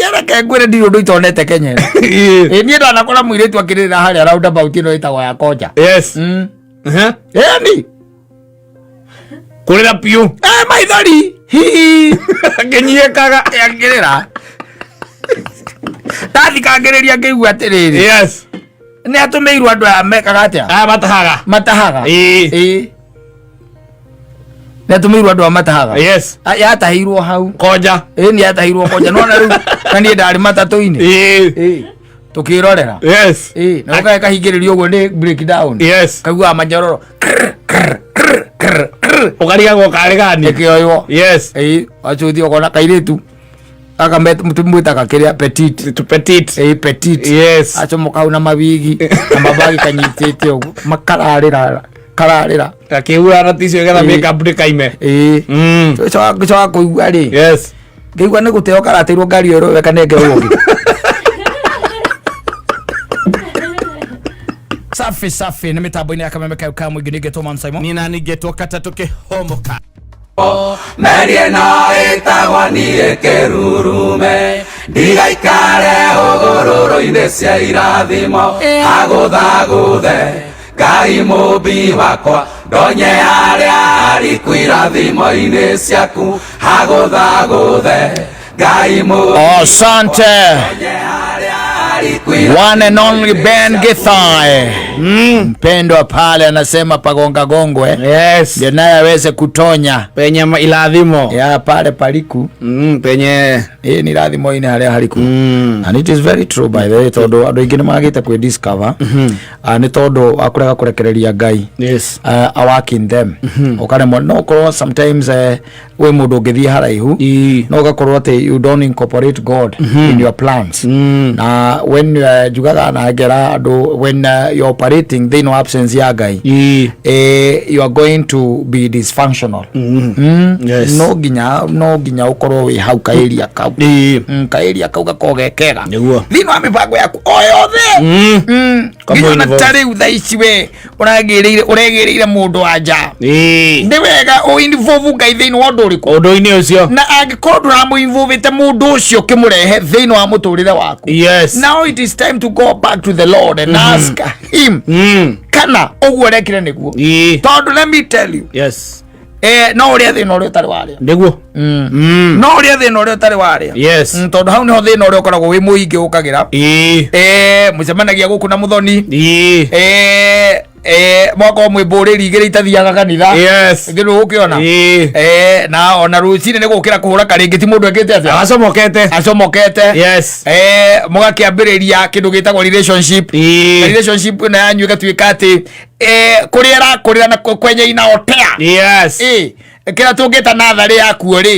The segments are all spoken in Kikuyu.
Niĩ reke ngwĩre ndirĩ ũndũ itonete Kenya ĩno. Ĩ, niĩ ndanakora mũirĩtu akĩrĩra harĩa roundabout ĩno ĩtagwo ya Konja. Yes. Ĩni. Kũrĩra biũ. Eh, maithori. Hihi. Ngĩnyiĩkaga. Akĩrĩra. Ndathikangĩrĩria ngĩigua atĩrĩrĩ. Yes. Nĩ atũmĩirwo andũ aya mekaga atĩa? Aya matahaga. Matahaga. Ĩĩ. Ĩĩ. Nĩ atũmĩirwo andũ aya matahaga. Yes. Yatahĩirwo hau. Konja. Ĩĩ nĩ yatahĩirwo Konja. Nona rĩu na niĩ ndarĩ matatũ-inĩ. Ĩĩ. Ĩĩ. Tũkĩrorera. Yes. Ĩĩ. Na ũkae kahingĩrĩrio ũguo nĩ breakdown. Yes. Kaiguaga manyororo. Ũkarigagwo karĩ gani. Ĩkĩoywo. Yes. Ĩĩ. Wacũthi ũkona kairĩtu. Gaka mwĩtaga kĩrĩa petit. Tu petit. Ĩĩ petit. Yes. Acomoka hau na mawigi na mabagi kanyitĩte ũguo makararĩra kararĩra. Gakĩhura na tissue getha Ĩĩ. makeup ndĩkaime. Ĩĩ. Ngĩcoka kũigua rĩ. Yes. Ngĩigua nĩ gũteo karateirwo ngari ĩyo ĩrowe kanengerwo ũngĩ. Safi safi nĩ mĩtambo-inĩ ya kameme kau ka mũingĩ ningĩ Thomas Simon. Nina ningetwo katatũ kĩhomoka. Meri ĩno ĩtagwo niĩ kĩrurume ndigaikare hũgũrũrũ-inĩ cia irathimo agũthagũthe Ngai mũmbi wakwa ndonye harĩa hariku irathimo-inĩ ciaku agũthagũthe Ngai mũmbi Asante. ndonye harĩa hariku One and only Ben Githai. Mpendwa pale anasema pagonga gongwe. Yes. Ndio naye aweze kutonya. Penye irathimo. Ya pale paliku. Penye. Ĩ nĩ irathimo-inĩ harĩa hariku. And it is very true by the way tondũ andũ aingĩ nĩ magĩte kwĩ discover. Nĩ tondũ wa kũrega kũrekereria Ngai. Yes. A work in them. Ũkaremwo no ũkorwo sometimes wĩ mũndũ ũngĩthiĩ haraihu no ũgakorwo atĩ you don't incorporate God in your plans. Na when njugaga na ngera andũ when you're operating thĩinĩ wa absence ya Ngai you are going to be dysfunctional. Yes. No nginya ũkorwo wĩ hau kaĩria kau. Kaĩria kau gakorwo ge kega Nĩguo. thĩinĩ wa mĩbango yaku o yothe. Nginya ona involve. ta rĩu thaa ici we ũragĩrĩire ũregĩrĩire mũndũ wa nja nĩ wega ũ involve Ngai thĩinĩ wa ũndũ ũrĩkũ Ũndũ-inĩ ũcio. Na angĩkorwo ndũramũ-involvĩte mũndũ ũcio ũkĩmũrehe thĩinĩ wa mũtũrĩre waku, Yes. now it is time to go back to the Lord and ask him kana ũguo ũrekire nĩguo. Tondũ let me tell you, Yes. no ũrĩa thĩna ũrĩa ũtarĩ warĩa. Nĩguo. No ũrĩa thĩna ũrĩa ũtarĩ warĩa. Yes. Tondũ hau nĩho thĩna ũrĩa ũkoragwo wĩ mũingĩ ũkagĩra. Mũcemanagia gũkũ na mũthoni. Mwakorwo mwĩ mbũrĩri igĩrĩ itathiaga kanitha. Yes. Ngĩrwo ũkĩona. Na ona rũcinĩ nĩ gũkĩra kũhũra karĩngĩ ti mũndũ ekĩte atĩa. Acomokete. Acomokete. Yes. Mũgakĩambĩrĩria kĩndũ gĩtagwo relationship. Na relationship ĩno yanyu ĩgatuĩka atĩ kũrĩa ĩrakũrĩra na kwenye inaotea. Yes. Kĩrĩa tũngĩta natharĩ yakuo rĩ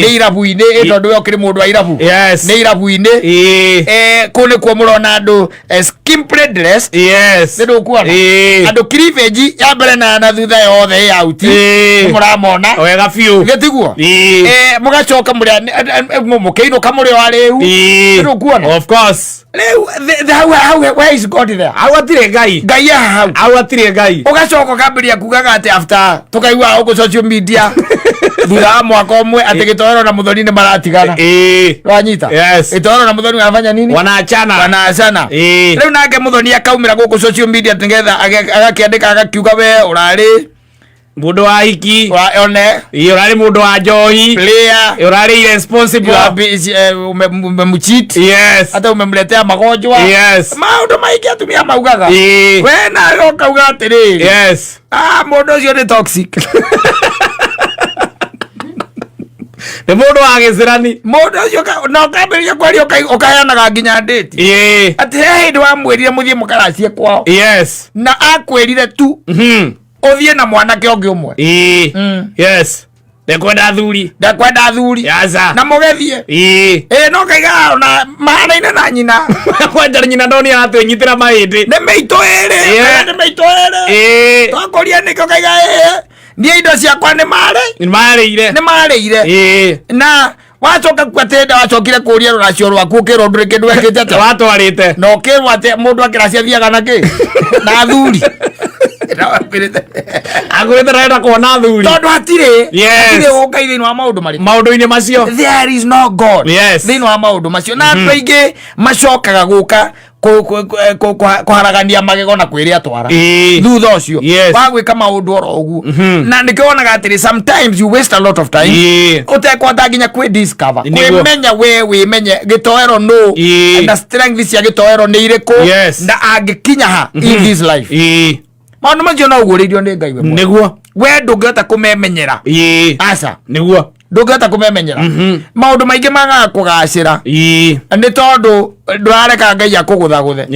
nĩ irabu-inĩ tondũ we ũkĩrĩ mũndũ wa irabu. Yes. Nĩ irabu-inĩ. Kũu nĩkuo mũrona andũ skimply dressed. Yes. Nĩ ndũkuona andũ cleavage ya mbere na thutha yothe ĩ out. Nĩ mũramona. Wega biũ. Gĩtiguo. Mũgacoka mũkĩinũka mũrĩ o arĩu. Nĩ ndũkuona. Of course. Rĩu hau where is God there? Hau hatirĩ Ngai. Ngai aha hau. Hau hatirĩ Ngai. Ũgacoka ũkambĩrĩria kugaga atĩ after tũkaigua gũkũ social media thutha wa mwaka ũmwe atĩ gĩtoero na mũthoni nĩ maratigana. Wanyita? Yes. Gĩtoero na mũthoni wanafanya nini? Wanaachana. Wanaachana. Rĩu nake mũthoni akaumĩra gũkũ social media nĩgetha agakĩandĩka agakiuga we ũrarĩ Mũndũ wa hiki. One Ũrarĩ mũndũ wa njohi. Player. Ũrarĩ irresponsible. You are umemcheat. Yes. Hata umemletea magonjwa. Yes. Maũndũ maingĩ atumia maugaga. We nawe ũkauga atĩrĩrĩ, Yes. ah, mũndũ ũcio nĩ toxic. Nĩ mũndũ wa gĩcĩrani. Mũndũ ũcio na ũkambĩrĩria kwaria ũkaheanaga nginya ndĩti atĩ he hĩndĩ wamwĩrire mũthiĩ mũkaracie kwao na akwĩrire tu ũthiĩ na mwanake ũngĩ ũmwe. Yes. Ndekwenda athuri. Ndekwenda athuri. Yaca. Na mũgĩthiĩ. Ĩĩ no kaiga ona mahanaine na nyina. Kwanja nyina ndoni aratwĩnyitĩra mahĩndĩ. Nĩ mĩitũ ĩrĩ. Nĩ mĩitũ ĩrĩ. Twakũria nĩkĩo kaiga ĩĩ niĩ indo ciakwa nĩ marĩ Nĩ marĩire. Nĩ marĩire. Na wacoka ku atĩ nda wacokire kũria rũracio rwaku ũkĩrwo ndũrĩ kĩndũ wekĩte atĩa. Watwarĩte. Na ũkĩrwo atĩ mũndũ akĩracia athiaga na kĩ na athuri. Akwĩrĩte ndarenda kuona athuri. Tondũ hatirĩ Yes. hatirĩ ũngai thĩinĩ wa maũndũ marĩkũ? Maũndũ-inĩ macio. There is no God Yes. thĩinĩ wa maũndũ macio, na andũ aingĩ macokaga gũka kũharagania magego na kwĩrĩa twara thutha ũcio wa gwĩka maũndũ oro ũguo. Na nĩkĩo wonaga atĩrĩ, sometimes you waste a lot of time ũtekwata nginya kwĩ discover, kwĩmenya we wĩmenye gĩtoero nũ na strength cia gĩtoero nĩ irĩkũ na angĩkinya ha in this life. Maũndũ macio no ũguũrĩirio nĩ Ngai we mwene. We ndũngĩhota kũmemenyera. Aca. Ndũngĩhota kũmemenyera. Maũndũ maingĩ magaga kũgacĩra nĩ tondũ ndũrareka Ngai akũgũthagũthe,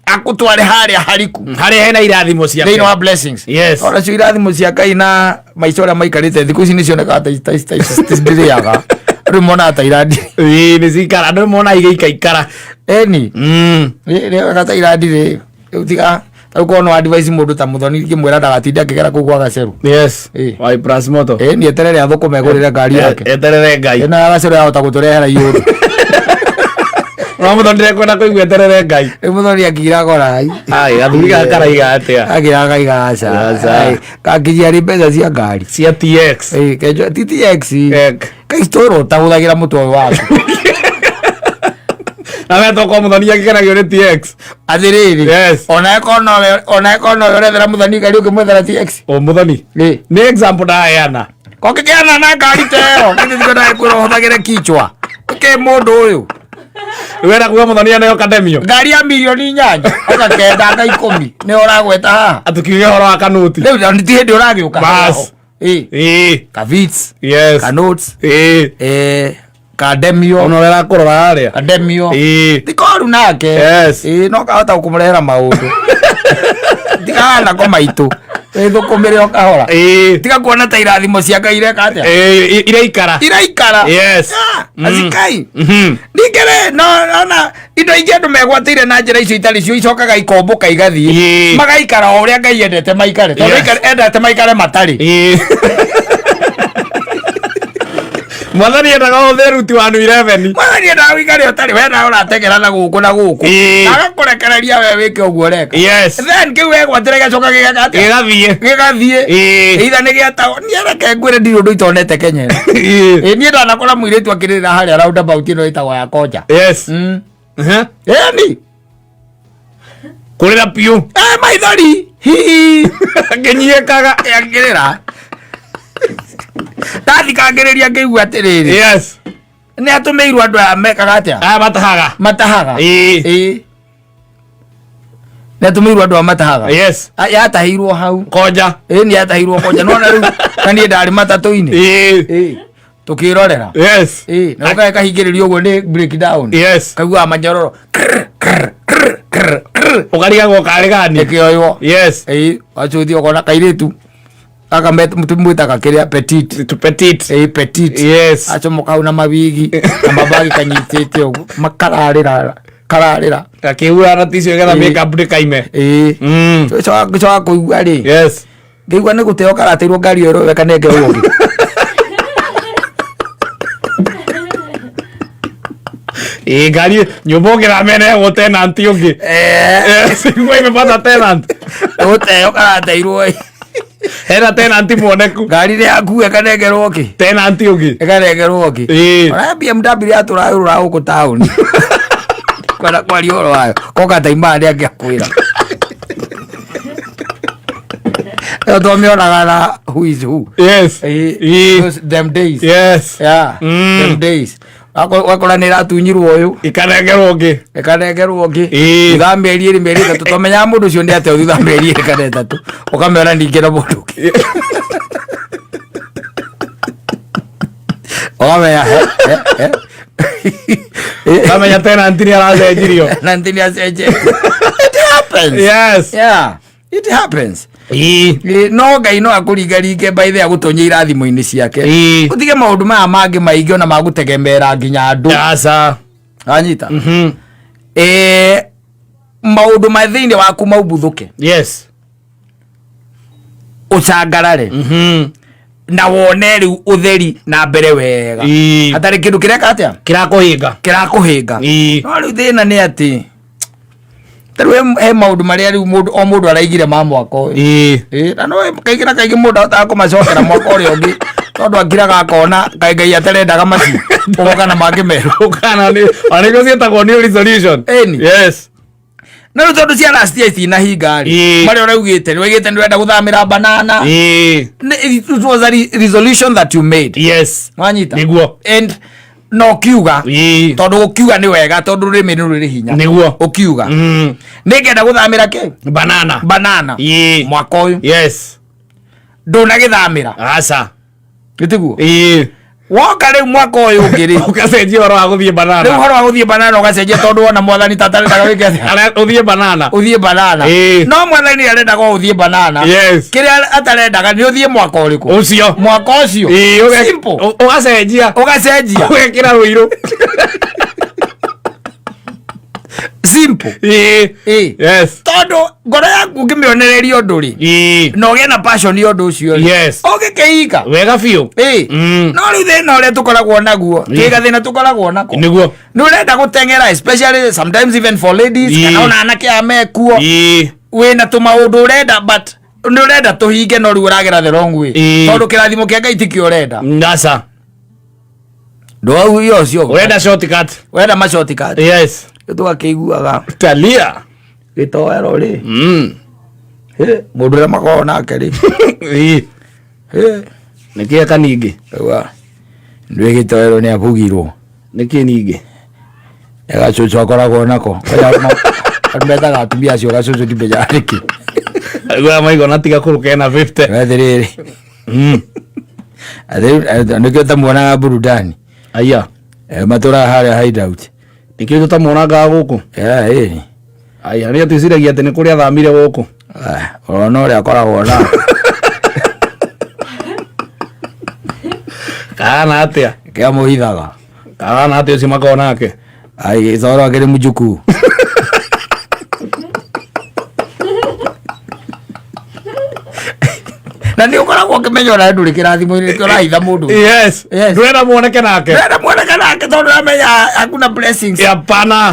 akũtware harĩa hariku Harĩa hena irathimo ciake. Thĩinĩ wa blessings. Ona cio irathimo cia Ngai na maica ũrĩa maikarĩte thikũ ici nĩ cionekaga ta ndĩrĩaga rĩu, monaga ta irandi. Nĩ cikara, andũ mona igĩikaikara. Eni rĩonaga ta irandi rĩ. Rĩu tiga tarĩu korwo no advice mũndũ ta Mũthoni, ingĩmwĩra ndagatinde akĩgera kũu gwa Gaceru. Wa Plus Moto. Eni, eterere athũkũme egũrĩre ngari yake. Eterere Ngai. Ĩno ya Gaceru yahota gũtũrehera iũndũ. No Mũthoni ndekwenda kũigua eterere Ngai. Rĩu Mũthoni akira gorai. Ai, athuri gaka karaiga atĩa? Akira akaiga aca. Aca. Ai, kakinyia rĩ mbeca cia ngari? Cia TX. Ĩ, kenjwo TTX. Ek. Kaistoro ũtahũthagĩra mũtwe ũyũ waku. Na wetwo kwa Mũthoni akĩkenagio nĩ TX. Atĩrĩrĩ, ona ĩkorwo nowe ũrethera Mũthoni ngari, ũkĩmwethera TX. O Mũthoni. Nĩ example ndaheana. Kokĩkĩana na ngari ta ĩyo githĩ ndagĩkwĩra ũhũthagĩre kichwa kĩ mũndũ ũyũ? Wenda kuga Mũthoni aneo kademio. Ngari ya 8 mirioni oka 9 nga 10 nĩ ũragweta haha. Atukiuge ũhoro wa kanuti. Rĩu ti hĩndĩ ũragĩũka. Bas. Ĩ, ka Vitz, ka notes, kademio. Ona ũrĩa arakũrora harĩa. Kademio tikoru nake. Ĩ, no kahota kũmũrehera maũndũ tikahana ko maitũ wĩthũkũmĩre o kahora. Tiga kuona ta irathimo cia Ngai ireka atĩa? Iraikara. Iraikara. Ah, acikai. Ningĩ rĩ, no ona indo ingĩ andũ megwatĩire na njĩra icio itarĩ cio icokaga ikombũka igathiĩ. Magaikara o ũrĩa Ngai endete maikare, tondũ endete maikare matarĩ. Mwathani endaga ũhũthĩre ruti wa 11. Mwathani endaga ũikare ũtarĩ, we nawe ũrategera na gũkũ na gũkũ. Na agakũrekereria we wĩke ũguo ũreka. Then kĩu wegwatĩra gĩgacoka gĩgeka atĩa? Gĩgathiĩ. Gĩgathiĩ. Either nĩ gĩatagwo niĩ, reke ngwĩre, ndirĩ ũndũ itonete Kenya ĩno. Ĩ, niĩ ndanakora mũirĩtu akĩrĩra harĩa roundabout ĩno ĩtagwo ya Konja. Ĩni. Kũrĩra piũ. Eh, maithori hihi. Akĩnyiĩkaga. Akĩrĩra, ndathikangĩrĩria ngĩigua atĩrĩrĩ, nĩ atũmĩirwo andũ aya mekaga atĩa? Aya matahaga. Matahaga. Ĩ, nĩ atũmĩirwo andũ aya matahaga. Yatahirwo hau. Konja. Ĩ, nĩ yatahirwo Konja, nona rĩu na niĩ ndarĩ matatũ-inĩ. Ĩ, tũkĩrorera. Ĩ, na ũkae kahingĩrĩrio ũguo nĩ break down. Kaiguaga manyororo Ũkarigagwo karĩ gani. Ĩkĩoywo. Ĩ, wacuthi ũkona kairĩtu gaka mwĩtaga kĩrĩa petit. Tu petit. Ĩ, petit. Acomoka hau na mawigi na mabagi kanyitĩte ũguo, makararĩra kararĩra. Gakĩhura na tissue nĩgetha makeup ndĩkaime. Ĩ. Coka kũigua rĩ, ngĩigua nĩ gũteo karateirwo ngari ĩyo ĩrowe kanengerwo ũngĩ. Ĩ, ngari nyũmba ũngĩramena ĩgwo tenant ũngĩ. Yes, igua imepata tenant. Gũteo karateirwo ĩ. Hena tenant muoneku. Ngari nĩ yaku, ĩkanengerwo ũngĩ. Tenant ũngĩ. Ĩkanengerwo ũngĩ. Ona BMW yatũrayũrũra gũkũ taũni, kwenda kwaria ũhoro wayo koka taimaa nĩ angĩakwĩra ĩyo twamĩonaga na Who is Who. Those them days. Yeah, them days. Wakora nĩ ĩratunyirwo ũyũ. Ikanengerwo ũngĩ. Ĩkanengerwo ũngĩ. Thutha wa mĩeri 2, mĩeri 3, twamenyaga mũndũ ũcio nĩ ateo. Thutha wa mĩeri 2 kana 3 ũkamĩona ningĩ na mũndũ ũngĩ, ũkamenya he, he, he. Ũkamenya tenant nĩ aracenjirio. Na nĩ acenjetie. It happens. Yeah, it happens. Ĩ, no Ngai no akũringaringe by the agũtonye irathimo-inĩ ciake, ũtige maũndũ maya mangĩ maingĩ ona magũtegemera nginya andũ. Aca. Anyita. Ĩ, maũndũ ma thĩinĩ waku maumbuthũke, ũcangarare na wone rĩu ũtheri na mbere wega, hatarĩ kĩndũ kĩreka atĩa? Kĩrakũhinga. Kĩrakũhĩnga. No rĩu thĩna nĩ atĩ Ta rĩu he maũndũ marĩa rĩu mũndũ o mũndũ araigire ma mwaka ũyũ. Ĩĩ, na no kaingĩ na kaingĩ mũndũ ahotaga kũmacokera mwaka ũrĩa ũngĩ tondũ akiraga akona kaĩ Ngai atarendaga macio ũgoka na mangĩ merũ. Kana nĩ ona nĩkĩo ciĩtagwo new resolution. Ĩni. Yes. Na rĩu tondũ cia last year itinahinga rĩ, marĩa ũraugĩte nĩ waigĩte nĩ ũrenda gũthamĩra banana. It was a resolution that you made. Yes. Wanyita? Nĩguo. And na ũkiuga tondũ gũkiuga nĩ wega tondũ rũrĩmĩ nĩ rũrĩ hinya. Nĩguo. Ũkiuga nĩngenda gũthamĩra kĩ Banana. Banana mwaka ũyũ. Ndũnagĩthamĩra. Aca. Nĩtiguo? Woka rĩu mwaka ũyũ ũngĩ rĩ, Ũgacenjia ũhoro wa gũthiĩ rĩu banana. ũhoro wa gũthiĩ banana ũgacenjia tondũ wona mwathani tatarendaga wĩke atĩa? Ũthiĩ banana. Ũthiĩ banana. No mwathani arendaga o ũthiĩ banana. Kĩrĩa atarendaga nĩ ũthiĩ mwaka ũrĩkũ? Ũcio. Mwaka ũcio. Simple. Ũgacenjia. Ũgacenjia. Ũgekĩra rũirũ. Simple. Yes. Tondũ ngoro yaku ũngĩmĩonereria ũndũ rĩ, na ũgĩe na passion ya ũndũ ũcio rĩ, ũgĩkĩhinga. Wega biũ. No rĩu thĩna ũrĩa tũkoragwo naguo, kĩga thĩna tũkoragwo nako, Nĩguo. nĩ ũrenda gũteng'era, especially sometimes even for ladies, kana ona anake aya mekuo, wĩna tũmaũndũ ũrenda, but nĩ ũrenda tũhinge no rĩu ũragera the wrong way, tondũ kĩrathimo kĩa Ngai tikĩo ũrenda. Aca. Ndwauria ũcio. Ũrenda shortcut. Ũrenda ma shortcut. Tũgakĩiguaga Talia. gĩtoero rĩ, mũndũ ũrĩa makoragwo nake rĩ, Nĩkĩ eka ningĩ? Rĩu nĩ gĩtoero nĩ abugirwo. Nĩkĩ ningĩ? Gacũcũ akoragwo nako. Andũ metaga atumia acio gacũcũ, ndimenyaga nĩkĩ. Aiguaga maigona tiga kũrũ kena 50. Atĩrĩrĩ, nĩkĩo tamuonaga burudani. Aya. Matũraga harĩa hideout. Nĩkĩo tũtamuonaga gũkũ? Ĩĩ. Aya, nĩ twĩciragia atĩ nĩ kũrĩa athamire gũkũ. Ona ũrĩa akoragwo na Kana atĩa? Kĩamũhithaga. Kana atĩa ũcio makoragwo nake? Ai, gĩcoro akĩrĩ mũjukuu. Na nĩ ũkoragwo ũkĩmenya ona ndũrĩ kĩrathimo-inĩ, nĩkĩo ũrahitha mũndũ. Yes. Ndũrenda muoneke nake. Ndũrenda muoneke nake tondũ ũramenya hakuna blessings. Hapana.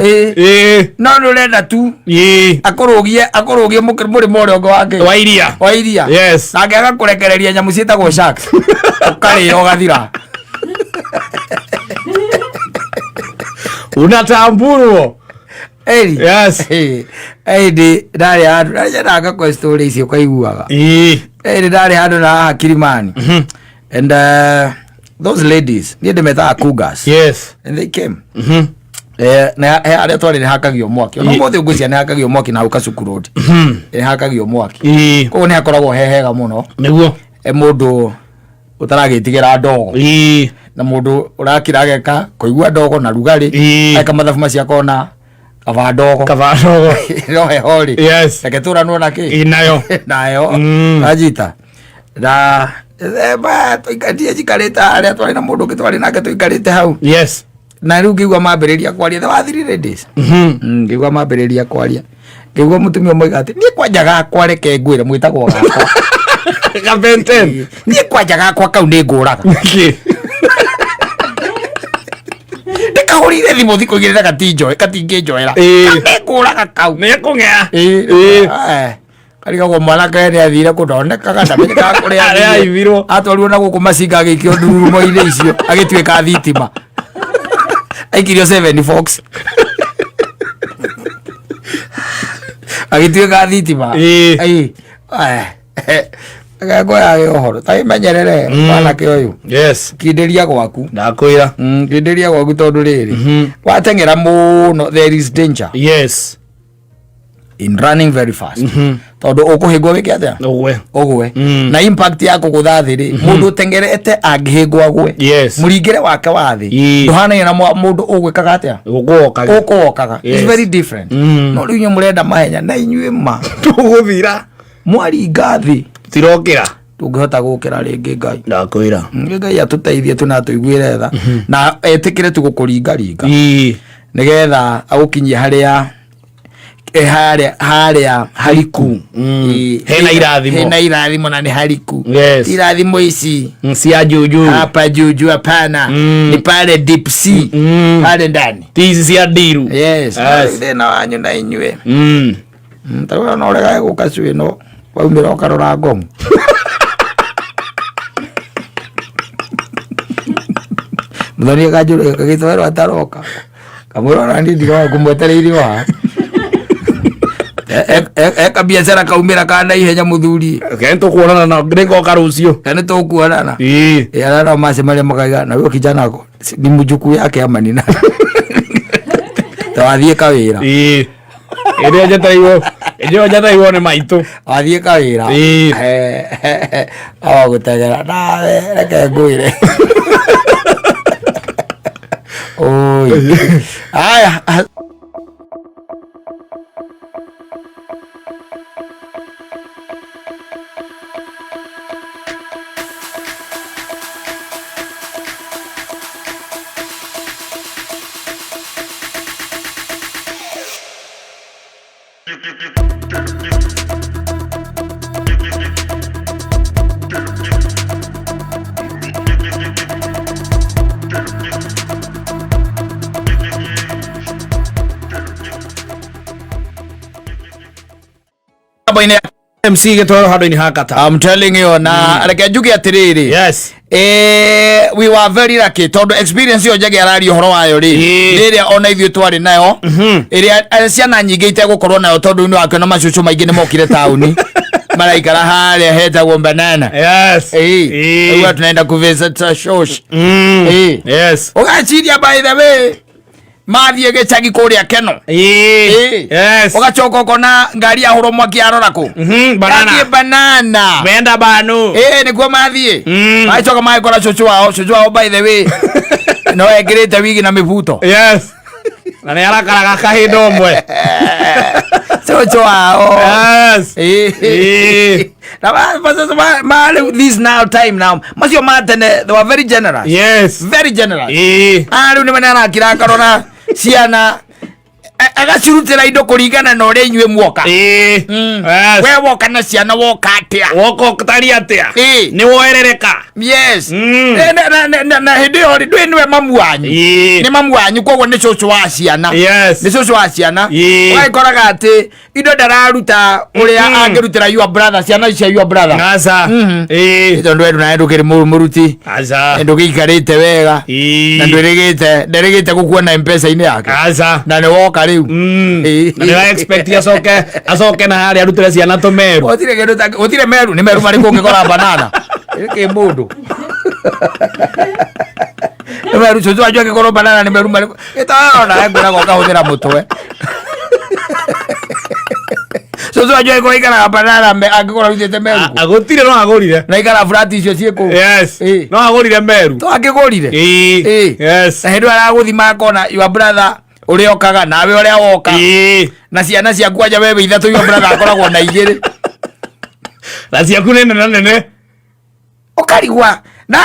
No nĩ ũrenda tu akũrũgie mũrĩmo ũrĩa ũngĩ wake Wa iria. Wa iria. Nake agakũrekereria nyamũ ciĩtagwo sharks, ũkarĩa ũgathira. Unatambulwo. Eri. Yes. Ĩndĩ ndarĩ handũ ndendaga ngakwa story ici ũkaiguaga. Ĩndĩ ndarĩ handũ na haha Kilimani, and those ladies niĩ ndĩmetaga cougars. And they came. Na he harĩa twarĩ nĩ hakagio mwaki ona ũmũthĩ ngwĩciria nĩ hakagio mwaki na hau Kasuku Road nĩ hakagio mwaki. Koguo nĩ hakoragwo he hega mũno. E mũndũ ũtaragĩtigĩra ndogo na mũndũ ũrakira ageka kũigua ndogo na rugarĩ, eka mathabu macio akona kaba ndogo. Kaba ndogo. No heho rĩ, reke tũranwo na kĩ Nayo. Nayo. Anjita na tũikarĩte njikarĩte harĩa twarĩ na mũndũ ũngĩ twarĩ nake tũikarĩte hau. Na rĩu ngĩigua mambĩrĩria kwaria, there were three ladies. Ngĩigua mambĩrĩria kwaria, ngĩigua mũtumia ũmwe oiga atĩ niĩ kwanja gakwa, reke ngwĩre mwĩtagwo gakwa. Kabenten. Niĩ kwanja gakwa kau nĩ ngũraga. Nĩkĩ? Ndĩkahũrĩire thimũ thikũ 2 na gatinjoe katingĩnjoera. Nĩ ngũraga kau. Nĩ kũng'ea. Karigagwo mwanake nĩ athire kũndonekaga ndamenyekaga kũrĩa Harĩa athire. aithirwo. Atwarirwo na gũkũ macinga agĩikio ndururumo-inĩ icio agĩtuĩka thitima, aikirio Seven Fox agĩtuĩka thitima. Ngoyage ũhoro ta ĩmenyerere mwanake ũyũ. Kindĩria gwaku. Ndakwĩra. Kindĩria gwaku tondũ rĩrĩ wateng'era mũno, there is danger in running very fast, tondũ ũkũhĩngwo wĩke atĩa? Ũgwe. Ũgwe. Na impact ya kũgũtha thĩ rĩ, mũndũ ũteng'erete angĩhĩngwo agwe, mũringĩre wake wa thĩ ndũhanaine na mũndũ ũgwĩkaga atĩa? Gũkũwokaga. Ũkũwokaga. It's very different. No rĩu inyuĩ mũrenda mahenya na inyuĩ ma Tũgũthira. Mwaringa thĩ, Tirokĩra. Ndũngĩhota gũkĩra rĩngĩ. Ngai Ndakwĩra. Ngai atũteithie tu na atũiguĩre tha na etĩkĩre tu gũkũringaringa nĩgetha agũkinyie harĩa Harĩa hariku. Hena irathimo. Hena irathimo na nĩ hariku. Yes. Irathimo ici Cia juju. Hapa juju hapana. Ni pale deep sea. Pale ndani. Ti ici cia ndiru. Yes. Yes. Thĩna wanyu na inyuĩ. Ta rĩu no ũregage gũka cui ĩno waumĩra ũkarora ngomu. Mũthoni akanjũria gagĩtwerwo ataroka. Kamwĩra ona niĩ ndiroga ngũmwetereire o haha. Eka biacara kaumĩra ka naihenya mũthuri. Ke nĩtũkuonana na nĩngoka rũciũ. Ka nĩtũkuonana. Ĩĩ. Arĩa nao macemania makaiga na huyo kijana ako ni mjukuu yake ama ni nani? Tawathiĩ kawĩra. Ĩĩ. Ĩrĩa njetereirwo ĩrĩa njetereirwo nĩ maitũ. Wathiĩ kawĩra. Ĩĩ. Awa gũtegera nawe reke ngwĩre. Oi. Aya. Mbaine ya MC gĩtwaro handũ-inĩ ha kata. I'm telling you na reke njuge atĩrĩrĩ. Yes. We were very lucky tondũ experience ĩyo Njagi araria ũhoro wayo rĩ Ĩĩ. nĩ ĩrĩa ona ithuĩ twarĩ nayo ĩrĩa ciana nyingĩ itegũkorwo nayo tondũ nĩ wakĩona macucu maingĩ nĩ mokire taũni maraikara harĩa hetagwo banana. Yes. Ĩĩ. Ĩĩ. Rĩu tunaenda kuvisit shosh. Ĩĩ. Yes. Ũgaciria by the way mathiĩ gĩcagi kũrĩa Keno. Ĩĩ. Ĩĩ. Yes. Ũgacoka ũkona ngari yahũrwo mwaki yarora kũ. Banana. Mathiĩ banana. Menda banu. Ĩĩ nĩkuo mathiĩ. Magĩcoka magĩkora cũcũ wao, cũcũ wao by the way no ekĩrĩte wigi na mĩbuto. Yes. Na nĩ arakaraga kahinda ũmwe. Cũcũ wao. Yes. Ĩĩ. Ĩĩ. Na rĩu this now time now macio ma tene they were very generous. Yes. Very generous. Ĩĩ. Ah rĩu nĩ arakira akarora ciana agacirutĩra indo kũringana na ũrĩa inyuĩ muoka. Ĩĩ. Yes. We woka na ciana woka atĩa? Woka ũtariĩ atĩa? Ĩĩ. Nĩ woerereka. Yes. Na hĩndĩ ĩyo rĩ ndũĩ nĩwe mamu wanyu. Ĩĩ. Nĩ mamu wanyu koguo nĩ cũcũ wa ciana. Yes. Nĩ cũcũ wa ciana. Ĩĩ. Ũgagĩkoraga atĩ indo ndararuta ũrĩa angĩrutĩra your brother ciana cia your brother. Aca. Ĩĩ. Tondũ we nawe ndũkĩrĩ mũruti. Aca. Ndũgĩikarĩte wega. Ĩĩ. Na ndwĩrĩgĩte nderĩgĩte gũkuona M-Pesa-inĩ yake. Aca. Na nĩ woka rĩu. Ĩĩ. Na nĩ expect acoke na harĩa arutĩre ciana tũmeru. Gũtirĩ kĩndũ ta gũtirĩ meru nĩ meru marĩkũ ũngĩkora banana. Gĩkĩ mũndũ. Nĩ meru cũcũ wanyu angĩkorwo banana nĩ meru marĩkũ. Gĩtaona ngwĩraga ũkahũthĩra mũtwe. Cũcũ wanyu angĩkorwo aikaraga banana angĩkorwo arutĩte meru kũ? Gũtirĩ no agũrire. Na aikara flat icio ciĩ kũu. Yes. Ĩĩ. No agũrire meru. To angĩgũrire. Ĩĩ. Ĩĩ. Yes. Na hĩndĩ ĩyo aragũthima akona your brother ũrĩa okaga nawe ũrĩa woka. Ĩĩ. Na ciana ciaku anja wewe ithatũ your brother akoragwo na igĩrĩ. Na ciaku nĩ nene nene. Ũkarigwa na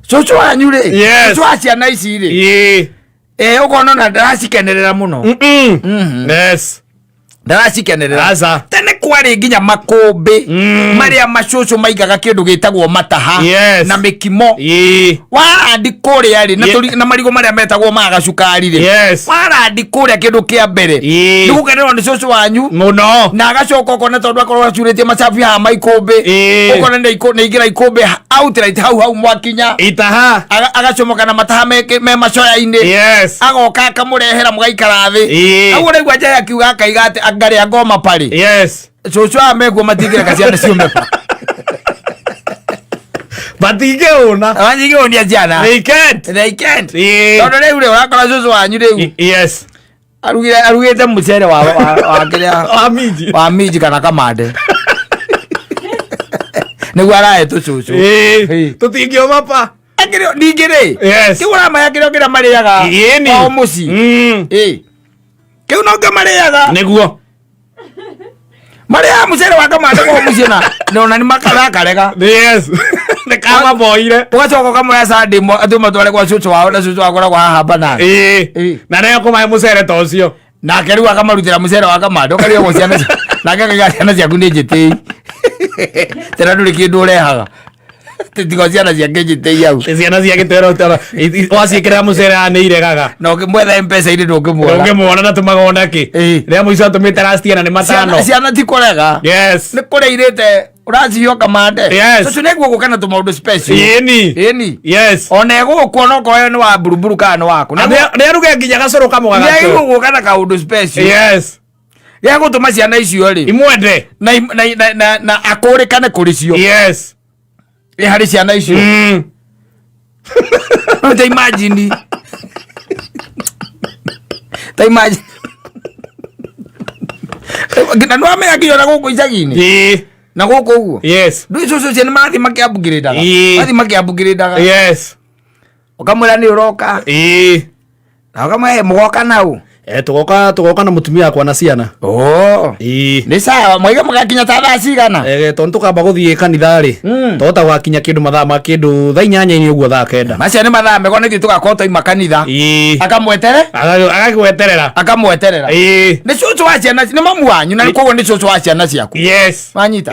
cũcũ wanyu rĩ. Yes. Cũcũ wa ciana ici rĩ. Ĩĩ. Ũkona ona ndaracikenerera mũno. Yes. Ndaracikenera. Aca. Tene kwarĩ nginya makũmbĩ marĩa macũcũ maigaga kĩndũ gĩtagwo mataha Yes. na mĩkimo. Ĩĩ. Warandi kũrĩa rĩ na marigũ marĩa metagwo ma gacukari rĩ. Yes. Warandi kũrĩa kĩndũ kĩa mbere. Ĩĩ. Nĩ gũkenerwo nĩ cũcũ wanyu. Mũno. Na agacoka ũkona tondũ akorwo acurĩtie macabi haha ma ikũmbĩ. Ĩĩ. Ũkona nĩ aingĩra ikũmbĩ outright hau hau mwakinya. Itaha. Agacomoka na mataha me macoya-inĩ. Yes. Agoka akamũrehera mũgaikara thĩ. Ĩĩ. Hau ũraigua Njagi akiuga akaiga atĩ angarĩa ngoma parĩ. Yes. Cũcũ aya mekuo matingĩreka ciana ciume pa. Matingĩhũna. Matingĩhũnia ciana. They can't. They can't. Ĩĩ. Tondũ rĩu rĩ ũrakora cũcũ wanyu rĩu. Yes. Arugĩte mũcere wa kĩrĩa Wa minji. wa minji kana kamande. Nĩguo arahe tũcũcũ. Ĩĩ. Tũtingĩũma pa. Akĩrĩ ningĩ rĩ. Yes. Kĩu ũramaya kĩrĩa kĩrĩa marĩaga. Ĩni. Kwao mũciĩ. Ĩĩ. Kĩu no kĩo marĩaga. Nĩguo. Marĩaga mũcere wa kamande kwao mũciĩ na ona nĩ makarakarega. Yes. Nĩ kamaboire. Ũgacoka ũkamũhe Sunday atĩ ũmatware gwa cũcũ wao na cũcũ wao akoragwo haha banana. Ĩĩ. Ĩĩ. Na nĩ ekũmahe mũcere ta ũcio. Nake rĩu akamarutĩra mũcere wa kamande, ũkarigwo ciana nake akaiga ciana ciaku nĩ njĩtĩi, tena ndũrĩ kĩndũ ũrehaga tiga ciana ciake njĩtĩi hau. Ciana cia gĩtwero waciĩkĩrĩra mũcere haha nĩ iregaga. Na ũkĩmwetha mpesa-inĩ ndũngĩmuona. Ũngĩmuona na tũmaga onakĩ. Rĩa mũico atũmĩte rastiana nĩ matano. Ciana ti kũrega, nĩ kũrĩa irĩte ũraciho kamande. Cũcũ nĩguo gũka na tũmaũndũ special. Ĩni. Ĩni. Ona ĩgũkwo onokorwo nĩ wa mburuburu kana nĩ waku. Nĩ aruge nginya gacũrũ kamũgagato. Nĩagĩrĩirwo gũka na kaũndũ special gĩa gũtũma ciana icio rĩ Imwende. Na na akũrĩkane kũrĩ cio. Ĩ harĩ ciana icio. No ta imagine, ta imagine na nĩwamenya nginya ona gũkũ icagi-inĩ na gũkũ ũguo ndũ icio cio nĩ marathiĩ makĩambugĩrĩndaga, mathiĩ makĩambugĩrĩndaga. Ũkamwĩra nĩ ũroka na ũkamwĩra, "Mũgoka nau?" Eh, tũgoka na mũtumia wakwa na ciana. Oh. Nĩ sawa, mwaiga mũgakinya ta thaa cigana? Eh, tondũ tũkamba gũthiĩ kanitha rĩ, tũhota gũgakinya kĩndũ mathaa ma kĩndũ thaa 8-inĩ ũguo, thaa 9. Macio nĩ mathaa mega nĩthuĩ tũgakorwo twaima kanitha. Akamwetere. Agagweterera. Akamweterera. Nĩ cũcũ wa ciana, nĩ mamu wanyu na koguo nĩ cũcũ wa ciana ciaku. Wanyita?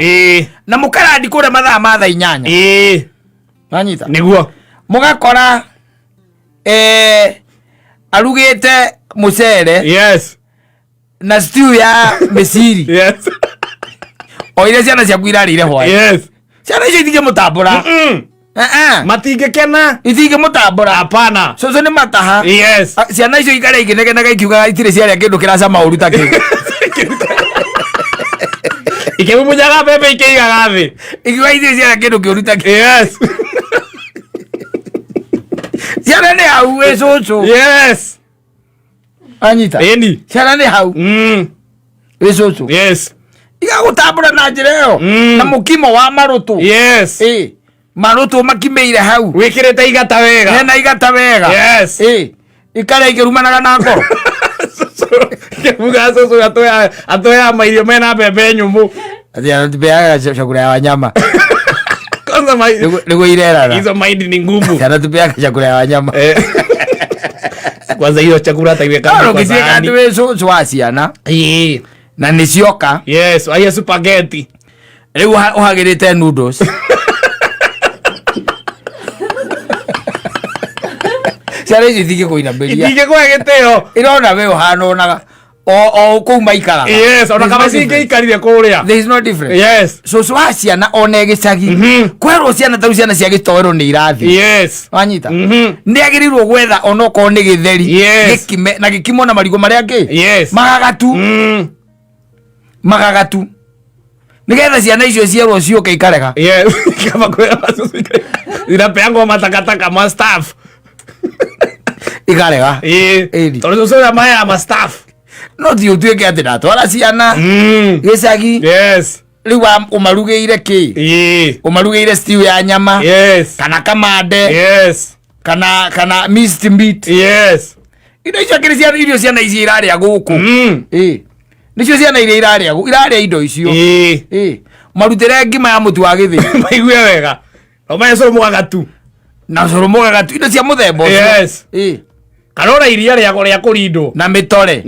Na mũkarandi kũrĩa mathaa ma thaa 8. Wanyita? Nĩguo. Mũgakora arugĩte mũcere na stew ya mĩciri o iria ciana ciaku irarĩire hwaĩ. Ciana icio itingĩmũtambũra. Eh, eh. Matingĩkena. Itingĩmũtambũra. Hapana. Cũcũ nĩ mataha. Ciana icio ikarĩa ikĩnegenaga ikiugaga itirĩ ciarĩa kĩndũ kĩracama ũru ta kĩu. Ikĩmumunyaga mbembe ikĩigaga thĩ. Ikiuga itirĩ ciarĩa kĩndũ kĩũru ta kĩu. Ciana nĩ hau wĩ cũcũ. Anyita? Ĩni. Ciana nĩ hau wĩ cũcũ. Igagũtambũra na njĩra ĩyo. Na mũkimo wa marũtũ. Ĩ marũtũ makimĩire hau. Wĩkĩrĩte igata wega. Hena igata wega. Ĩ ikarĩa ikĩrumanaga na ngoro. Kiuga cũcũ atũheaga mairio mena mbembe nyũmũ. Tupeaga chakula ya wanyama. Kwanza Nĩguo irerara. Hizo mahindi ni ngumu. Ciana tupeaga chakula ya wanyama. Eh. Kwanza hiyo chakula hata iweka No kwa ũngĩtuĩka sahani. atĩ wĩ cũcũ wa ciana na nĩ cioka. Yes, aiya spaghetti. Rĩu ũhagĩrĩte noodles. Ciana icio itingĩkũinamĩria. Itingĩkũhe gĩtĩo. Irona we ũhana onaga o kũu maikaraga. Yes, ona There is kaba no difference. cingĩikarire kũrĩa. There is no difference. Cũcũ wa ciana ona gĩcagi kwerwo ciana tarĩu ciana cia gĩtoero nĩ irathiĩ. Wanyita? Nĩ agĩrĩirwo gwetha onokorwo nĩ gĩtheri gĩkime na gĩkimo na marigũ marĩa angĩ magagatu magagatu nĩgetha ciana icio cierwo ciũke ikarega. Kama kwera zinapeangwa matakataka ma staff. Ikarega. Ĩni. Tondũ cũcũ ũrĩa maheaga ma staff. No ti ũtuĩke atĩ ndatwara ciana gĩcagi rĩu ũmarugĩire kĩ? Ũmarugĩire stew ya nyama kana kamande kana minced meat. Indo icio akĩrĩ ciana, irio ciana icio irarĩa gũkũ. Ĩ nĩcio ciana iria irarĩa irarĩa indo icio. Ĩ marutĩre ngima ya mũtu wa gĩthĩi. Maigue wega. No mahe cũrũ mũgagatu. Na cũrũ mũgagatu, indo cia mũthemba ũcio. Ĩ. Kana ona iria rĩa kũrindwo. Na mĩtore.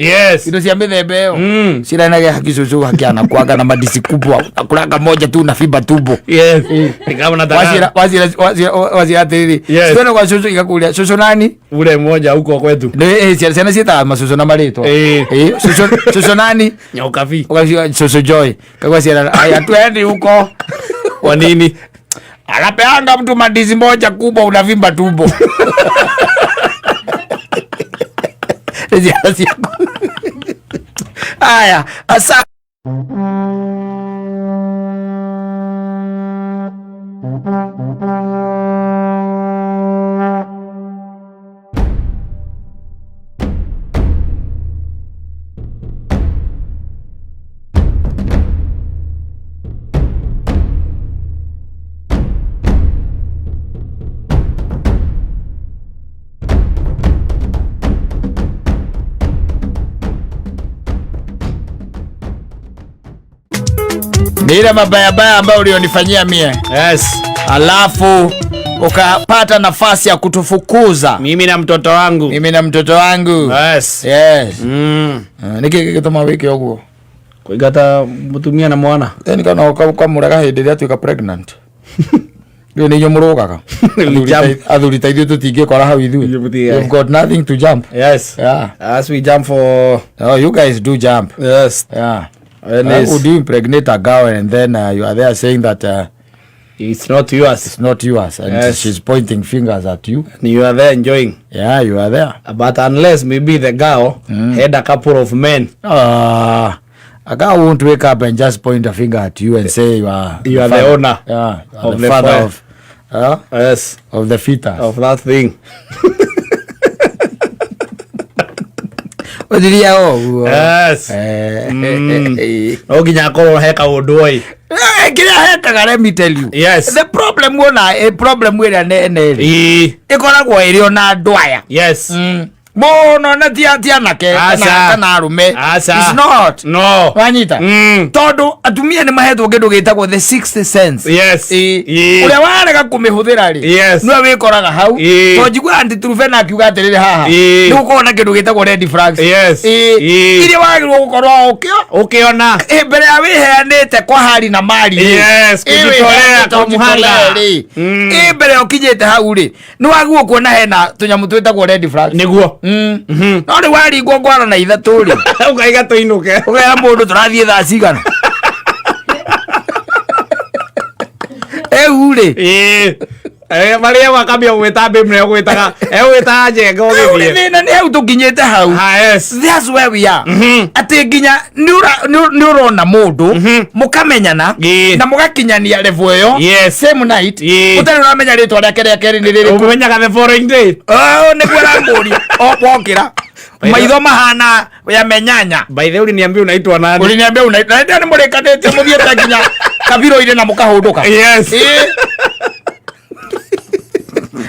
Indo cia mĩthemba ĩyo. Ciranage haki cũcũ hakiana kwanga na madisi kubwa akulanga moja tu na fimba tumbo. Ni kama nataka Wacira atĩrĩrĩ, twende kwa cũcũ, igakũria cũcũ nani? Ule mmoja huko kwetu. Nĩ- ciana ciĩtaga macũcũ na marĩtwa. Cũcũ nani? Nyokabi. Ũgaciuga cũcũ Joy kagua ciana aya twendi huko. Kwa nini? Anapeanga mtu mandizi moja kubwa unavimba tumbo. Nĩ ciana ciaku. Aya, asa ni ile mabayabaya ambayo ulionifanyia mie. Alafu Ukapata nafasi ya kutufukuza. Mimi na mtoto wangu. Mimi na mtoto wangu. Yes. Yes. Nĩkĩ gĩgĩtũma wĩke ũguo? Kũingata mũtumia na mwana. Ĩni kana ũkamũrega hĩndĩ ĩrĩa atuĩka pregnant. Rĩu nĩ inyuĩ mũrũgaga. Jump. Athuri ta ithuĩ tũtingĩkora hau ithuĩ. Ithuĩ mũtigae. You've got nothing to jump. Yes. Yeah. As we jump for Oh, you guys do jump. Yes. Yeah. And How it's, would you impregnate a girl and then you are there saying that it's not yours. it's not yours and Yes. she's pointing fingers at you? And you are there enjoying. Yeah, you are there. But unless maybe the girl had a couple of men. A girl won't wake up and just point a finger at you and say you are You are the father. owner Yeah, you are of the the father fire. of Yes. of the fetus. Of that thing. Ũthiria ũguo. Yes. No nginya akorwo he kaũndũ oi. Kĩrĩa hekaga, let me tell you. Yes. The problem wona problem ĩrĩa nene rĩ Ii. ĩkoragwo ĩrĩ ona andũ aya. Yes. Mũno na ti anake Aca. kana arũme. Aca. It's not. No. Wanyita? Tondũ atumia nĩ mahetwo kĩndũ gĩtagwo the sixth sense. Yes. Ii. Ũrĩa warega kũmĩhũthĩra rĩ, Yes. nĩwe wĩkoraga hau. Ii. Tondũ njiguaga Aunty Trufena akiuga atĩrĩrĩ haha, Ii. nĩ gũkorwo na kĩndũ gĩtagwo red flags. Yes. Ii. Ii. Iria wagĩrĩirwo gũkorwo ũkĩo Ũkĩona. Mbere ya wĩheanĩte kwa hari na mari rĩ. Yes, kũjitolea Wĩheanĩte kwa mũhanga. kũjitolea rĩ. Mbere ya ũkinyĩte hau rĩ, nĩ wagĩrĩirwo kuona hena tũnyamũ twĩtagwo red flags. Nĩguo. No rĩu waringwo ngwara na ithatũ rĩ, Ũkaiga tũinũke. ũkera mũndũ tũrathiĩ thaa cigana ĩu rĩ. Ii. Marĩa makambia gwĩta mbĩmre egwĩtaga egwĩtaga njenga Rĩu nĩ ũgĩthiĩ. thĩna nĩ hau tũkinyĩte hau. Ah, yes. That's where we are. Atĩ nginya nĩ ũrona mũndũ mũkamenyana Ĩĩ. na mũgakinyania level ĩyo Yes. same night, Ĩĩ. ũtarĩ ũramenya rĩtwa rĩake rĩa kerĩ nĩ rĩrĩkũ. Ũmenyaga the following day. Oh, nĩguo aramũria o wokĩra maitho mahana ya menyanya. By the way, uliniambia unaitwa nani? Uliniambia una na nĩ mũrĩkanĩtie mũthiĩte nginya kabiro-inĩ na mũkahũndũka. Yes. Ĩĩ.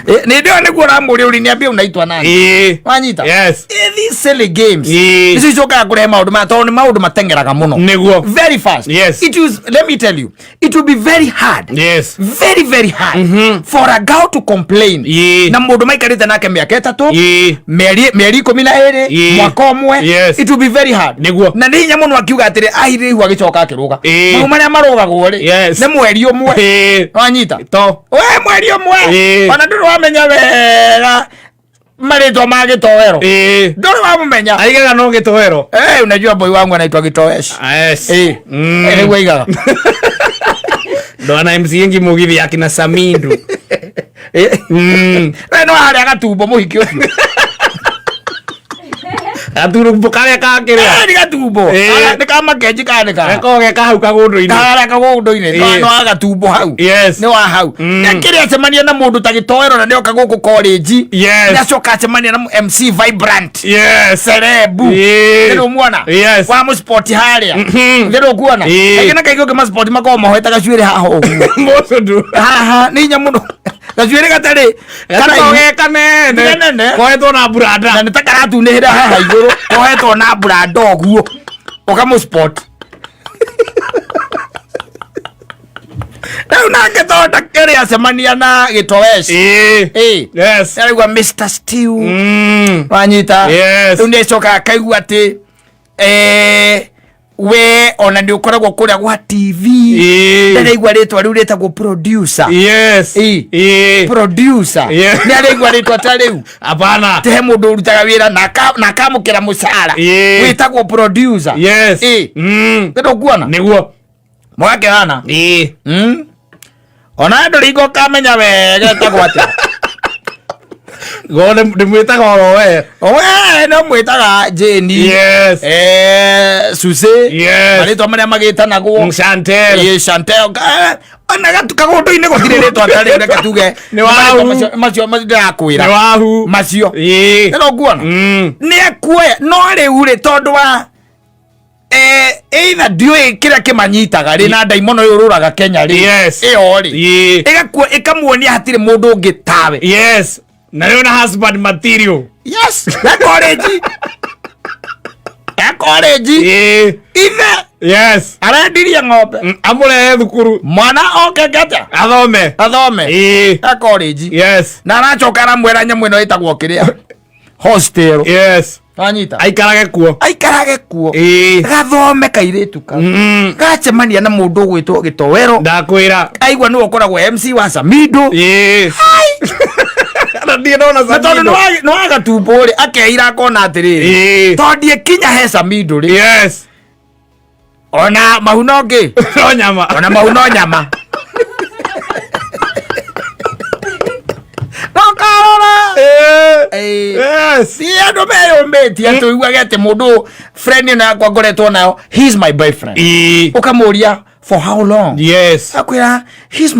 Nĩ ndĩo nĩguo ũramũria, uliniambia unaitwa nani? Ĩĩ. Wanyita? Yes. These silly games Ĩĩ. nicio icokaga kũrehe maũndũ maya tondũ nĩ maũndũ mateng'eraga mũno Nĩguo. very fast. Yes. It is, let me tell you, it will be very hard, Yes. very very hard for a girl to complain Ĩĩ. na mũndũ maikarĩte nake mĩaka 3, Ĩĩ. mĩeri 12, Ĩĩ. mwaka ũmwe. Yes. It will be very hard. Nĩguo. Na nĩ hinya mũno akiuga atĩrĩ ahirĩhu agĩcoka akĩrũga. Ĩĩ. Mau marĩa marũgagwo rĩ, Yes. nĩ mweri ũmwe. Ĩĩ. Wanyita? To. We mweri ũmwe Ĩĩ. ona ndũrĩ wamenya wega marĩtwa ma gĩtoero. Ĩĩ. Ndũrĩ wamũmenya. Aigaga no gĩtoero. Eh, unajua boy wangu anaitwa Gitoesh. Yes. Eh. Eh, nĩguo aigaga. Ndo ana MC ingi mugithi akina Samindu. Eh. We no harĩa gatumbo mũhiki ũcio. Gaturumbu karĩa kakĩrĩa. Eh, nĩ gatumbo. Eh. Nĩ ka makenji kana nĩ ka? Gakoragwo ge kahau kagũndũ-inĩ. Karĩa kagũndũ-inĩ. Eh. No wa gatumbo hau. Yes. Nĩ wa hau. Nĩ acemania na mũndũ ta gĩtoero na nĩoka gũkũ college. Yes. Nĩ acoka acemania na MC Vibrant. Yes. Cerebu. Ĩĩ. Nĩ ũmuona? Yes. Wa mũspoti harĩa. Nĩ ũkuona? Ĩĩ. Kaingĩ na kaingĩ ũngĩmaspoti makoragwo mohete gacuĩrĩ haha ũguo. Mũcũndũ. Haha nĩ hinya mũno gacuĩrĩ gatarĩ Gakoragwo ge kanene. Kanene. Kohetwo na buranda. Na nĩ ta karatunĩhĩra haha igũrũ kohetwo na branda ũguo ũkamũspot rĩu nake tonda kĩrĩ acemania na gĩtoesh. Ĩĩ. Ĩĩ. Yes. Araigua Mr. Stew. Wanyita? Yes. Rĩu nĩ acokaga akaigua atĩ we ona nĩ ũkoragwo kũrĩa gwa TV. Ĩĩ. Ndaraigua rĩtwa rĩu rĩtagwo producer. Yes. Ĩĩ. Ĩĩ. Producer. Yeah. Nĩ araigua rĩtwa ta rĩu Hapana. te he mũndũ ũrutaga wĩra na akamũkĩra mũcara Ĩĩ. wĩtagwo producer. Yes. Ĩĩ. Nĩ ũkuona? Nĩguo. Mũgakĩhana. Ĩĩ. Ona ndũrĩ ũkamenya wega etagwo atĩa. Go ndĩmwĩtaga oro we. We no mwĩtaga Jane. Yes. Susie. Yes. Marĩtwa marĩa magĩtanagwo. Chantel. Ĩĩ, Chantel. Ona kagũndũ-inĩ gũtirĩ rĩtwa ta rĩu, reke tuge. Nĩ wahu. Macio macio ndĩrakwĩra. Nĩ wahu. Macio. Ĩĩ. Nĩ ũkuona? Nĩ ekuoya no rĩu rĩ tondũ wa either ndiũĩ kĩrĩa kĩmanyitaga rĩ na ndaimono yũrũraga Kenya rĩ. Yes. Ĩyo rĩ Ĩĩ. ĩgakua ĩkamuonia hatirĩ mũndũ ũngĩ tawe. Yes. Na rĩu na husband material. Yes, ya college, ya college. Ĩĩ. Ithe Yes. Arendirie ng'ombe. Amũrehe thukuru. Mwana oke ngata. Athome. Athome. Ĩĩ. A college. Yes. Na aracoka aramwĩra nyamũ ĩno ĩtagwo kĩrĩa. Hostel. Yes. Wanyita. Aikarage kuo. Aikarage kuo. Ĩĩ. Gathome kairĩtu kau. Gacemania na mũndũ ũgwĩtwo gĩtowero. Ndakwĩra. Aigua nĩwe ũkoragwo MC wa Samido. Ĩĩ. Na ndirĩ ndona Na tondũ Samido. nĩ wagatumbo rĩ akeira akona atĩrĩrĩ. Ĩĩ. Tondũ ndiĩkinya he Samido rĩ. Yes. Ona mahu no ngĩ. No nyama. Ona mahu no nyama. No karora. Ĩĩ. Ĩĩ. Yes. Si andũ meyũmbĩtie atĩ ũiguage atĩ mũndũ friend ĩno yakwa ngoretwo nayo he is my boyfriend. Ĩĩ. Ũkamũria for how long? Yes. Akwĩra he is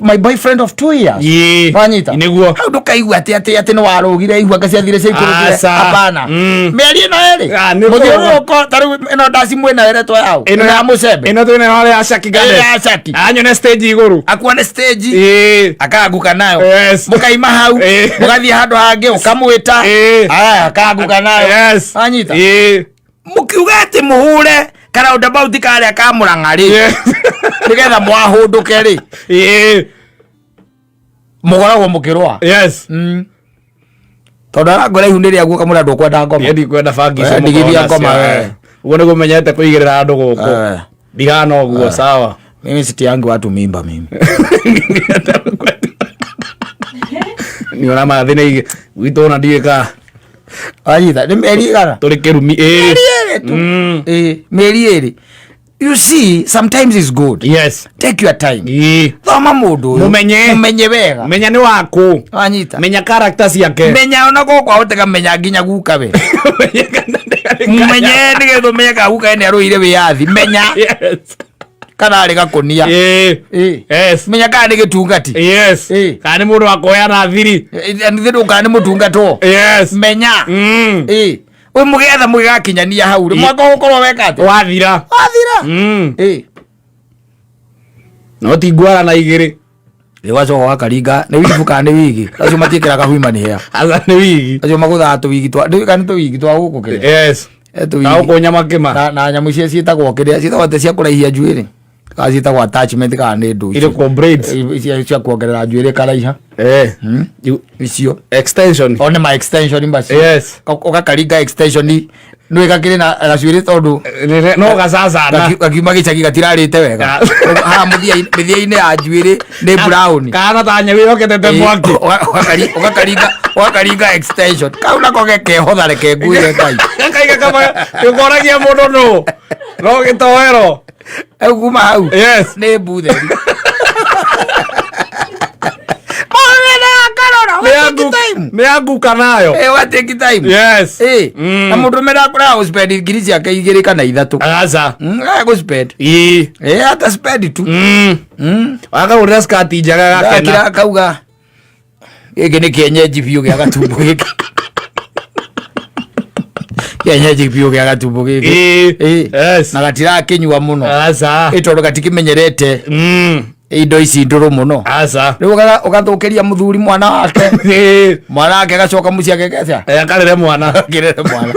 my boyfriend of 2 years. Ĩĩ. Wanyita? Nĩguo. Hau ndũkaigua atĩ atĩ atĩ nĩ warũgire igua anga ciathire ciaikũrũkire. Aca. Hapana. Mĩario ĩno ĩrĩ. Ah, nĩ Mũthiũrũrũko ta rĩu ĩno ndaci mwĩna ĩretwo yaũ. Ĩno ya mũcembe. Ĩno twĩna harĩa ya Shaki Ĩno Garden. ya Shaki. Anyone stage igũrũ. Akuone stage. Ĩĩ. Akaanguka nayo. Yes. Mũkaima hau. Ĩĩ. Mũgathiĩ handũ hangĩ ũkamwĩta. Ĩĩ. Aya akaanguka nayo. Yes. Wanyita? Ĩĩ. Mũkiuga atĩ mũhũre karaundabout karĩa ka Mũrang'a rĩ. Yes. Nĩgetha mwahũndũke rĩ. Ĩĩ. Mũkoragwo mũkĩrũa. Yes. Tondũ arangora ihu nĩ rĩaguo kamũra ndũkwenda ngoma. Niĩ ndikwenda bangi icio Eh, ndigithia mũkoragwo ngoma, nacio. eh. Ũguo nĩguo menyete kũigĩrĩra andũ gũkũ. Eh. Ndihana ũguo sawa. Mimi sitiangi watu mimba mimi. Nĩ ũramathĩ nĩ gwitũ ona ndiũĩ ka Wanyita nĩ mĩeri igana. tũrĩ kĩrumi ĩĩ. Mĩeri ĩrĩ tu. Ĩĩ, mĩeri ĩrĩ. You see, sometimes it's good. Yes. Take your time. Ĩĩ. Thoma mũndũ ũyũ. Mũmenye. Mũmenye wega. Menya nĩ wakũ. Wanyita. Menya character ciake. Menya ona ko kwahoteka menya nginya guka we. Menye kana nĩ- Mũmenye nĩgetha ũmenye kana guka we nĩ arũire wĩyathi. Menya Yes. kana arĩ gakũnia. Ĩĩ. Ĩĩ. Yes. Menya kana nĩ gĩtungati. Yes. Ĩĩ. Kana nĩ mũndũ wa kuoyana thiri. Nĩ kana nĩ mũtungatwo. Yes. Menya. Ĩĩ. Ũyũ mũgĩetha mũgĩgakinyania hau rĩ mwaka ũgũkorwo weka atĩa? Wathira. Wathira. Ĩĩ. No ti ngwara na igĩrĩ. Rĩ wacoka ũgakaringa nĩ wibu kana nĩ wigi acio matiĩkĩraga human hair. Aca nĩ wigi. Acio magũthaga tũwigi twa ndĩũĩ kana nĩ tũwigi twa gũkũ kĩrĩa. Yes. Eh, tũwigi. Na gũkũ nyamakĩma. Na nyamũ icio ciĩtagwo kĩrĩa ciĩtagwo atĩ cia kũraihia njuĩrĩ. Kana ciĩtagwo attachment kana nĩ ndũ icio. Irĩkũ braids? Icio cia kuongerera njuĩrĩ karaiha. Eh. Icio. Extension. O nĩ ma extension macio. Yes. Ũgakaringa extension nĩ gakĩrĩ na gacuĩrĩ tondũ No gacacana. gakiuma gĩcagi gatirarĩte wega. Haha mĩthia-inĩ ya njuĩrĩ nĩ brown. Kana ta nyau yoketete mwaki. Ũgakaringa extension. Kau nako gekehotha reke nguire Ngai. Gakaiga kama gĩkoragia mũndũ nũ. No gĩtoero. Rĩu kuma hau. Yes. Nĩ mbutheri. Nĩ anguka nayo. Watake time. Yes. Ĩĩ. Na mũndũ ũmwe ndakũrega gũspend ngiri ciake igĩrĩ kana ithatũ. Aca. Gũspend. Ĩĩ. Ĩĩ ata spend tu. Wakagũrĩra skati njega Gakira gakena. akauga gĩkĩ nĩ kĩenyenji biũ gĩa gatumbo gĩkĩ. Kĩenyenji biũ gĩa gatumbo gĩkĩ. Ĩĩ. Ĩĩ. Yes. Na gatirakĩnyua mũno. Aca. Ĩ tondũ gatikĩmenyerete indo ici ndũrũ mũno. Aca. Rĩu ũgathũkĩria mũthuri mwana wake. Ĩĩ. Mwana wake agacoka mũciĩ agekeca. Akarere mwana. Akĩrere mwana.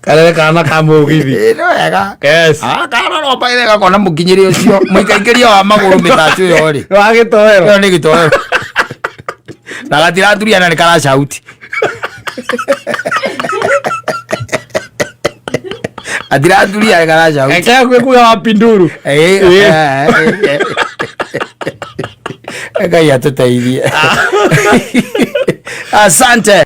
Karere kana ka mũgithi. Ĩĩ nĩ wega. Yes. Ah, karora ũbaire gakona mũkinyĩre ũcio mũikaikĩria wa magũrũ mĩthacu ĩyo rĩ. Wa gĩtoero. Ĩyo nĩ gĩtoero. Na gatiraturia na nĩ karacauti. Gatiraturia nĩ karacauti. Eke kuga wa pinduru. Ĩĩ, Ĩĩ. Ngai atũteithie. Asante.